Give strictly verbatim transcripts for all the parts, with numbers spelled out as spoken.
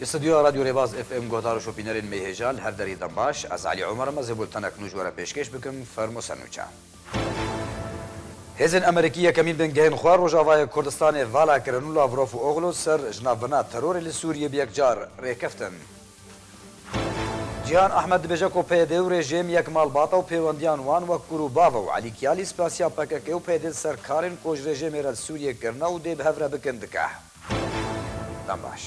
Li stûdyoya Radyo Rêbaz F M guhdar û şopînerên me hêja li her derê dem baş. Ez Elî Omer im, ez ê bultenek nû ji we re pêşkêş bikim. Fermo ser nûçe. Hêzên Amerîkî yekemîn bingehên xwe Rojavayê Kurdistanê vala kirin û Lavrov û Oxlû ser jinavbirina terorê li Sûriyê bi yekcar rêkeftin. Cîhan Ehmed dibêje ku P Y D û rejîm yek malbat e û pêwendiyan wan wek kur û bav e û Elî Kiyalî spasiya P K K û P Y D li ser karên ku ji rejîmê re li Sûriyê kirine û dê bi hev re bikin dike. Dem baş.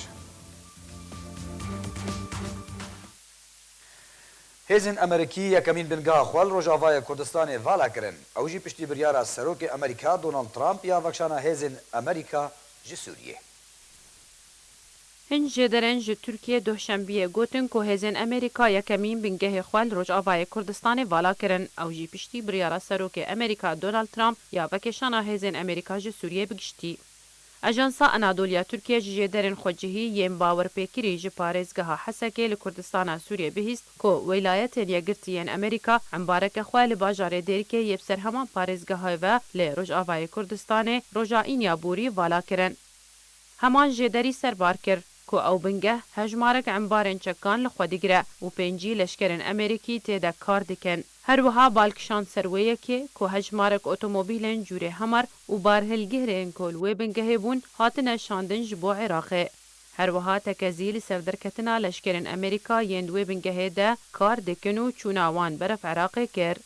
Hêzên Amerîkî yekemîn bingeha xwe li Rojavayê Kurdistanê vala kirin. Ew jî piştî biryara Serokê Amerîka Donald Trump ya vekişana hêzên Amerîka ji Sûriyê. Hin jêderên ji Tirkiyê Duhşembiyê gotin ku hêzên Amerîka yekemîn bingehê xwe li Rojavayê Kurdistanê vala kirin. Ew jî piştî biryara Serokê Amerîka Donald Trump ya vekişana hêzên Amerîka ji Sûriyê bi giştî. Ajansa Anadolu ya Tirkiye ji jêderên xwecihî yên bawerpêkirî ji parêzgeha Hesekê li Kurdistana Sûriyê bihîst ku Wîlayetên Yekgirtî yên Amerîka embareke xwe li bajarê Dêrikê yê bi ser heman parêzgehê ve li Rojavayê Kurdistanê roja Înyaborî vala kirin. Heman jêderî serbar kir ku ew bingeh hejmarek embarên çekan li xwe digire û pêncî leşkerên Amerîkî tê de kar dikin. Her wiha bal kişand ser wê yekê ku hejmarek otomobîlên cûrê Hummer û barhilgihên ku li wê bingehê bûn hatine şandin ji bo Iraqê. Her wiha tekezî li ser derketina leşkerên Amerîka yên di wê bingehê de kar dikin û çûna wan beref Iraqê kir.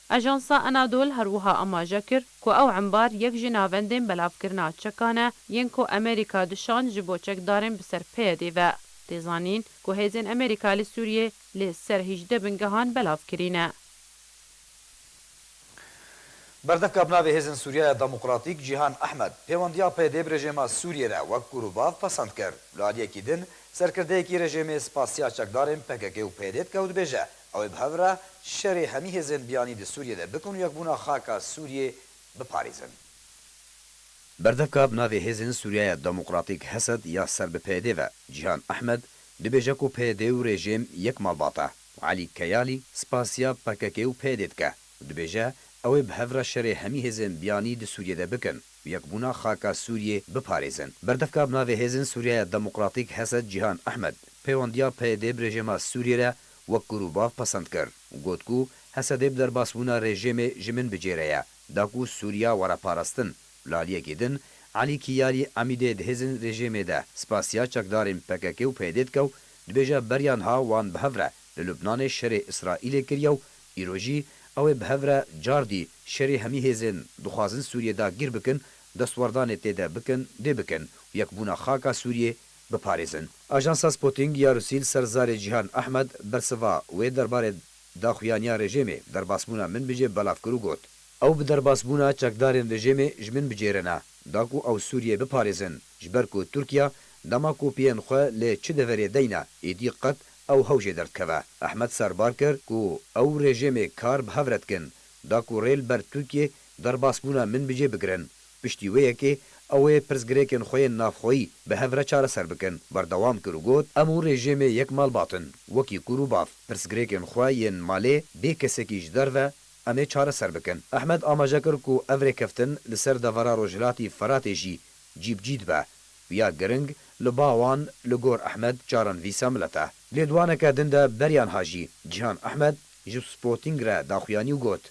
Ajansa Anadolu her wiha amaje kir ku ew embar yek ji navendên belavkirina çekan e yên ku Amerîka dişand ji bo çekdarên bi ser P Y D ve. Tê zanîn ku hêzên Amerîka li Sûriyê li ser hîjdeh bingehan belav kirîne. Berdevka bi navê Hêzên Sûriyeya Demokratîk Cîhan Ehmed pêwendiya P Y D bi rejîma Sûriyê re wek kur û bav pesend kir. Li aliyekî din, serkirdeyekî rejîmê spasiya çekdarên P K K û P Y D dike û dibêje, ew ê bi hev re şerê hemî hêzên biyanî di Sûriyê de bikin û yekbûna xaka Sûriyê biparêzin. Berdevka bi navê Hêzên Sûriyeya Demokratîk HESED ya ser bi P Y D ve, Cîhan Ehmed, dibêje ku P Y D û rejîm yek malbat e û Elî Keyalî spasiya P K K û P Y D dike û dibêje, ew ê bi hev re şerê hemî hêzên biyanî di Sûriyê de bikin û yekbûna xaka Sûriyê biparêzin. Berdevka bi navê Hêzên Sûriyeya Demokratîk HESED Cîhan Ehmed pêwendiya P Y D bi rejîma Sûriyê re wek kur û bav pesend kir û got ku HESEDê bi derbasbûna rejîmê ji min bi cê re ye, da ku Sûriya were parastin. Li aliyekî din, Elî Kiyalî Emîdê di hêzên rejîmê de spasiya çekdarên P K K û P Y D dike û dibêje beriya niha wan bi hev re li Lubnanê şerê Îsraîlê kiriye û îro jî ew ê bi hev re cardî şerê hemî hêzên dixwazin Sûriyê dagîr bikin, destwerdanê tê de bikin, dê bikin û yekbûna xaka Sûriyê biparêzin. Ajansa Sputnik ya Rûsî li ser zarê Cîhan Ehmed bersiva wê derbarê daxuyaniya rejîmê bi derbasbûna min bi cê belav kir û got, ew bi derbasbûna çekdarên rejîmê ji min bi cê re ne, da ku ew Sûriyê biparêzin, ji ber ku Tirkiye dema kopiyên xwe li çi deverê deyne, êdî qet ew hew jê derdikeve. Ehmed serbar kir ku ew rejîmê kar bi hev re dikin, da ku rê li ber Tirkiyê derbasbûna min bi cê bigirin. Piştî wê yekê ew ê pirsgirêkên xwe yên navxweyî bi hev re çareser bikin. Berdewam kir û got, em û rejîmê yek malbat in, wekî kur û bav. Pirsgirêkên xwe yên malê bê kesekî ji derve em ê çareser bikin. Ehmed amaje kir ku ev rêkeftin li ser devera Rojhilatî Feratê jî cî bi cî dibe û ya giring li ba wan li gor Ehmed çarenivîsa milet e. Lêdwaneke din de beriya niha jî Cîhan Ehmed ji Sputnik re daxuyanî û got,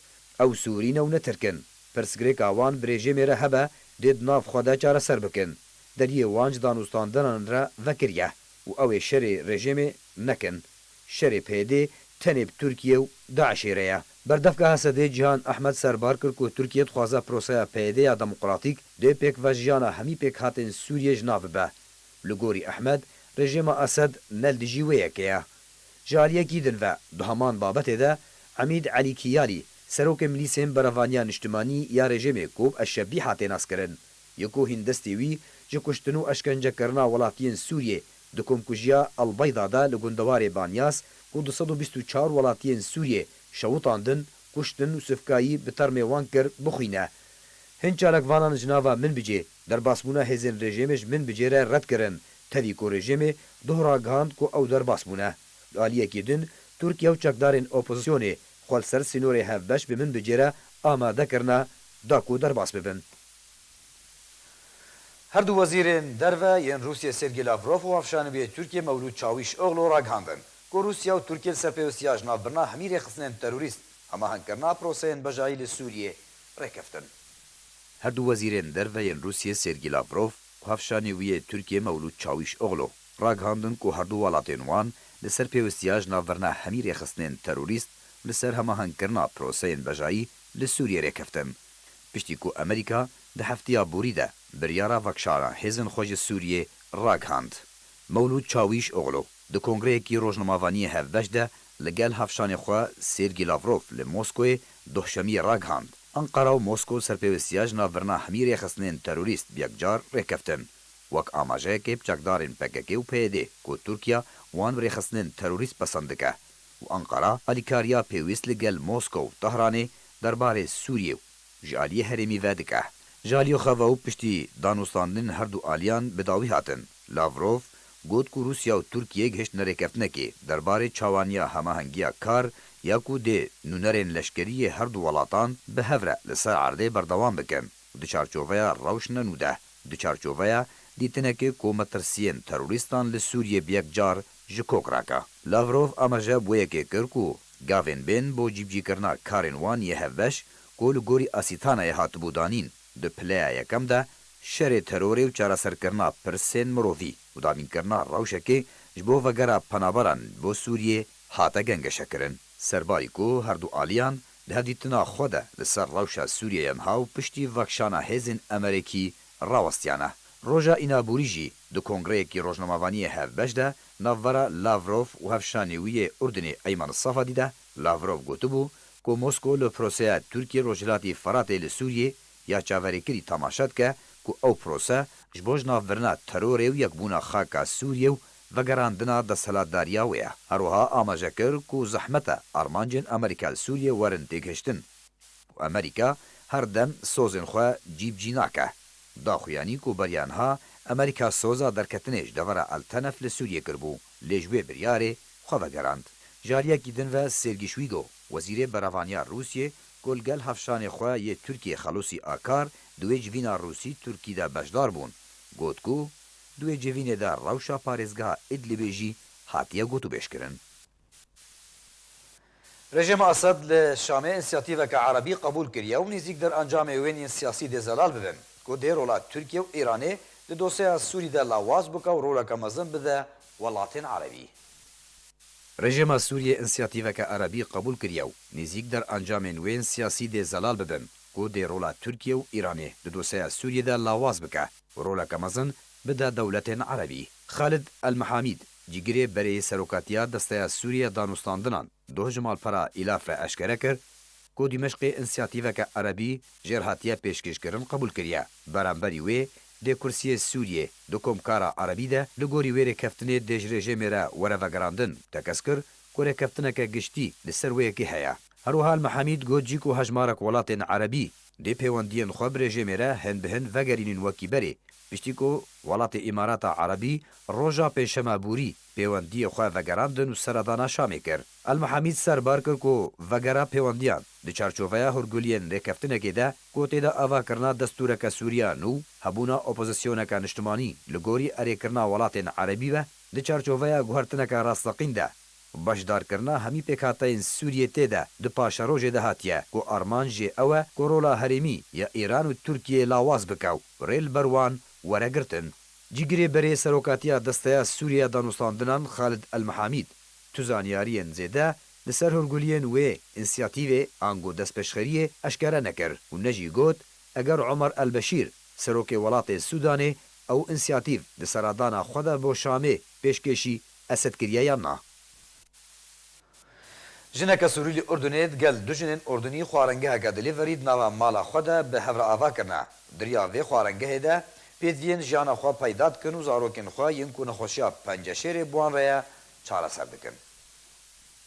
ew Sûrî ne û ne Tirk in. Pirsgirêka wan bi rejîmê re hebe dê di nav xwe de çareser bikin. Deriyê wan ji danûstandinan re vekiriye û ew ê şerê rejîmê nekin. Şerê P Y D tenê bi Tirkiye û DAIŞê re ye. Berdevka HESEDê Cîhan Ehmed serbar kir ku Tirkiye dixwaze proseya P Y D ya demokratîk dê pêkvejiyana hemî pêkhatên Sûriyê ji nav bibe. Li gorî Ehmed, rejîma Esed ne li dijî wê yekê ye. Ji aliyekî din ve, di heman babetê de Emîd Elî Kiyalî, serokê milîsên berevaniya niştimanî ya rejîmê ku bi Eşşebîha tê naskirin, yê ku hîndestê wî ji kuştin û eşkencekirina welatiyên Sûriyê di Komkujiya El Beyda de li gundewarê Banyas ku du sed û bîst û çar welatiyên Sûriyê şewitandin, kuştin û sivkayî bi termê wan kir, bixwîne. Hin çalakvanan ji nava Minbicê derbasbûna hêzên rejîmê ji Minbicê re red kirin, tevî ku rejîmê doh ragihand ku ew derbas bûne. Li aliyekî din, Tirkiye û çekdarên opozisyonê xwe li ser sînorê hevbeş bi Minbicê re amade kirine da ku derbas bibin. Her du wezîrên derve yên Rûsiyê Sergî Lavrov û hevşanê wî yê Tirkiyê Mewlûd Çawîşoglu ragihandin ku Rûsya û Tirkiye li ser pêwîstiya ji navbirina hemî rêxistinên terorîst, hemahengkirina proseyên bejayî li Sûriyê rêkeftin. Her du wezîrên derve yên Rûsiyê Sergî Lavrov û hevşanê wî yê Tirkiyê Mewlûd Çawîşoglu ragihandin ku her du welatên wan li ser pêwîstiya ji navbirina hemî rêxistinên terorîst û li ser hemahengkirina proseyên bejayî li Sûriyê rêkeftin. Piştî ku Amerîka di heftiya borî de biryara vekişandina hêzên xwe ji Sûriyê ragihand. Mewlûd Çawîşoglu di kongreyekî rojnamevaniyê hevbeş de li gel hevşanê xwe Sergî Lavrov li Moskoyê dohşemiyê ragihand, Enqera û Mosko li ser pêwîstiya ji navbirina hemî rêxistinên terorîst bi yekcar rêkeftin, wek amajeyekê bi çekdarên P K K û P Y D ku Tirkiye wan bi rêxistinên terorîst pesend dike û Enqera alîkariya pêwîst li gel Mosko û Tehranê derbarê Sûriyê û ji aliyê herêmî ve dike. Ji aliyê xwe ve û piştî danûstandinên her du aliyan bi dawî hatin, Lavrov got ku Rûsya û Tirkiye gihiştine rêkeftinekê derbarê çawaniya hemahengiya kar ya ku dê nûnerên leşkerî yê her du welatan bi hev re li ser erdê berdewam bikin û di çarçoveya rewşa nû de, di çarçoveya dîtinekê ku metirsiyên terorîstan li Sûriyê bi yek car ji kok rake. Lavrov amaje bi wê yekê kir ku gavên bên bo cîbicîkirina karên wan yê hevbeş ku li gorî Asîtanayê hatibû danîn di pileya yekem de şerê terorê û çareserkirina pirsên mirovî û dabînkirina rewşekê ji bo vegera penaberan bo Sûriyê hate gengeşekirin. Serbarî ku her du aliyan di hevdîtina xwe de li ser rewşa Sûriyeyê niha û piştî vekişandina hêzên Amerîkî rawestiyane. Roja Înaborî jî di kongreyekî rojnamevaniyê hevbeş de navbera Lavrov û hevşanê wî yê Urdunê Eyman Safadî de Lavrov gotibû ku Mosko li proseya Tirkiye Rojhilatî Feratê li Sûriyê ya çaverêkirî temaşe dike ku ew prose ji bo ji nav birina terorê û yekbûna xaka Sûriyê û vegerandina desthilatdariya wê ye. Her wiha amaje kir ku zehmet e armancên Amerîka li Sûriyê werin têgihiştin û Amerîka her dem sozên xwe cîbicî nake. Daxuyanî ku beriya niha Amerîka soza derketinê ji devera El Tenef li Sûriyê kiribû, lê ji wê biryarê xwe vegerand. Ji aliyekî din ve Sergî Şwîgo, wezîrê berevaniya Rûsiyê ku li gel hevşanê xwe yê Tirkiyê Xelûsî Akar di wê civîna Rûsî-Tirkî de beşdar bûn, got ku di wê civînê de rewşa parêzgeha Idlibê jî hatiye gotûbêjkirin. Rejîma Esed li Şamê însiyatîveke erebî qebûl kiriye û nêzîktir encamên wê yên siyasî dê zelal bibin, ku dê rola Tirkiye û Îranê di dosyeya Sûrî de lawaz bike û roleke mezin bide welatên erebî. Rejîma Sûriyê însiyatîveke erebî qebûl kiriye û nêzîktir encamên wê yên siyasî dê zelal bibin, ku dê rola Tirkiye û Îranê di dosyeya Sûriyê de lawaz bike û roleke mezin bide dewletên erebî. Xalid El Mihamîd, cîgirê berê yê serokatiya Desteya Sûrî ya Danûstandinan, doh ji malpera Îlaf re eşkere kir ku Dîmeşqê însiyatîveke erebî jêr hatiye pêşkêşkirin qebûl kiriye. Beramberî wê dê kursiyê Sûriyê di komkara erebî de li gorî wê rêkeftinê dê ji rejîmê re were vegerandin, tekez kir ku rêkeftineke giştî li ser wê yekê heye. Her wiha El Mihamîd got jî ku hejmarek welatên erebî dê pêwendiyên xwe bi rejîmê re hin bi hin vegerînin wekî berê, piştî ku welatê Îmarata Erebî roja Pêncşema borî pêwendiyê xwe vegerandin û seredana Şamê kir. El Mihamîd serbar kir ku vegera pêwendiyan di çarçoveya hûrguliyên rêkeftinekê de ku tê de avakirina destûreke Sûriya nû, hebûna opozisyoneke niştimanî li gorî erêkirina welatên erebî be, di çarçoveya guhertineke rasteqîn de beşdarkirina hemî pêkhateyên Sûriyê tê de di paşerojê de hatiye ku armanc jê ew e ku rola herêmî ya Îran û Tirkiyeyê lawaz bike û rê li ber wan were girtin. Cîgirê berê serokatiya Desteya Sûrî ya Danûstandinan Xalid El Mihamîd tu zanyariyên zêde li ser hûrguliyên wê însiyatîvê ango destpêşxeriyê eşkere nekir û ne jî got eger Omer El Beşîr, serokê welatê Sûdanê, ew însiyatîv di seredana xwe de bo Şamê pêşkêşî Esed kiriye yan na. Jineke Sûrî li Urdunê digel du jinên Urdunî xwarengeheke delivery di nava mala xwe de bi hev re ava kirine. Di riya vê xwarengehê de pêdiviyên jiyana xwe peyda dikin û zarokên xwe yên ku nexweşiya penceşêrê bi wan re ye çareser dikin.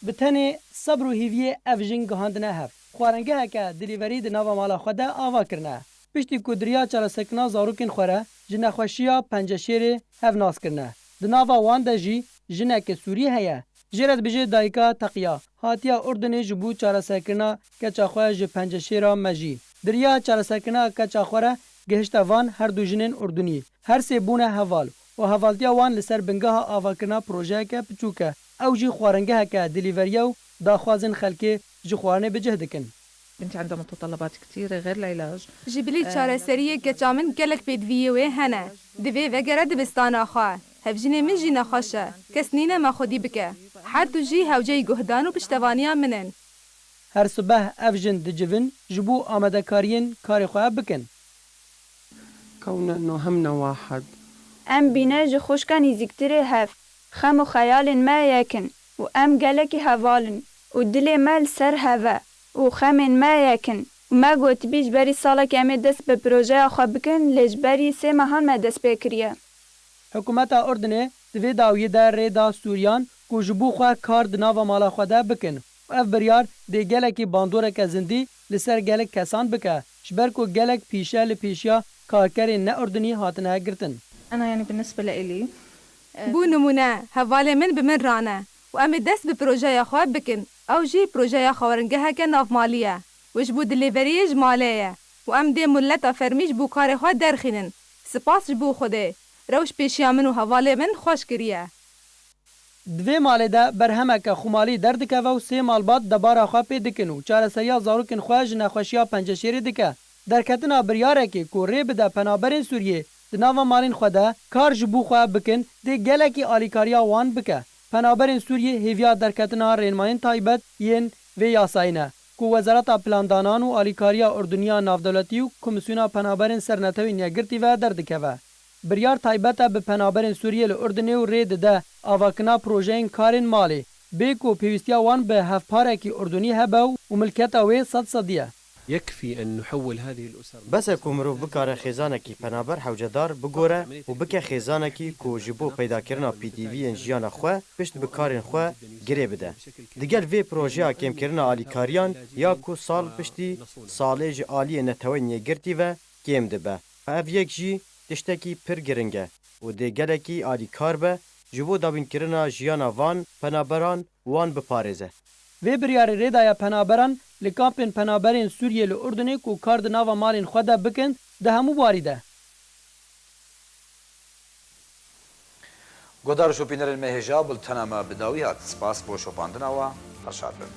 Bi tenê sebr û hêviyê ev jin gihandine hev. Xwarengeheke delivery di nava mala xwe de ava kirine. Piştî ku di riya çareserkirina zarokên xwe re ji nexweşiya penceşêrê hev nas kirine. Di nava wan de jî jineke Sûrî heye. Jê re dibêje dayika Teqiya. Hatiye Urdunê ji bo çareserkirina keça xwe ji penceşêra mejî. Di riya çareserkirina keça xwe re gihişte van her du jinên Urdunî. Her sê bûne heval û hevaltiya wan li ser bingeha avakirina projeyeke piçûk e. Ew jî xwaringeheke delîveriyê û daxwazên xelkê ji xwarinê bi cih dikin. بنتي عندها متطلبات كتيرة غير العلاج. Ji bilî çareseriyê keça min gelek pêdiviyê wê hene. Divê vegere dibistana xwe. Hevjinê min jî nexweş e. Kes nîne me xwedî bike. Her du jî hewceyî guhdan û piştevaniya min in. Her sibeh ev jin dicivin ji bo amadekariyên karê xwe bikin. كوننا إنه همنا واحد. Em bîne ji xwişka nîzîktirê hev. Xem û xeyalên me yek in û em gelekî heval in û dilê me li ser hev e û xemên me yek in û me gotibî ji berî salekê em ê dest bi projeya xwe bikin lê ji berî sê mehan me dest pê kiriye. Hikûmeta Urdunê di vê dawiyê de rê da Sûriyan ku ji bo xwe kar di nava mala xwe de bikin û ev biryar dê gelekî bandoreke zindî li ser gelek kesan bike, ji ber ku gelek pîşe li pêşiya karkerên ne Urdunî hatine girtin. أنا يعني بالنسبة لإلي Bo nimûne, hevalê min bi min rane û em ê dest bi projeya xwe bikin. Ew jî projeya xeweringeheke navmalî ye û ji bo dilêveriyê ji malê ye û em dê mileta fermî ji bo karê xwe derxînin. Spas ji bo Xwedê. Rewş pêşiya min û hevalê min xweş kiriye. Di vê malê de berhemeke xumalî derdikeve û sê malbat debara xwe pê dikin û çareseriya zarokên xwe ji nexweşiya penceşêrê dike. Derketina biryarekê ku rê bide penaberên Sûriyê di nava malên xwe de kar ji bo xwe bikin, dê gelekî alîkariya wan bike. Penaberên Sûriyê hêviya derketina rênmayên taybet yên vê yasayê ne, ku Wezareta Plandanan û Alîkariya Urduniya Navdewletî û Komîsyona Penaberên Sernetewên Yekgirtî ve derdikeve. Biryar taybet e bi penaberên Sûriyê li Urdunê û rê dide avakirina projeyên karên malê, bê ku pêwîstiya wan bi hevparekî Urdunî hebe û milketa wê sed sedî ye. يكفي أن نحول هذه الأسر Bes e ku mirov bikare xêzanekî penaber hewcedar bigore û bike xêzanekî ku ji bo peydakirina pêdiviyên jiyana xwe pişt bi karên xwe girê bide. Digel vê projeya kêmkirina alîkariyan ya ku sal piştî salê ji aliyê neteweyên yekgirtî ve kêm dibe. Ev yek jî tiştekî pir giring e û dê gelekî alîkar be ji bo dabînkirina jiyana van penaberan û wan biparêze. Vê biryarê rê daye penaberan li kampên penaberên Sûriyê li Urdunê ku kar di nava malên xwe de bikin, di hemû warî de. Guhdar û şopînerên me hêja, bultena me bi dawî hat. Spas bo şopandina we. Xweşhat bin.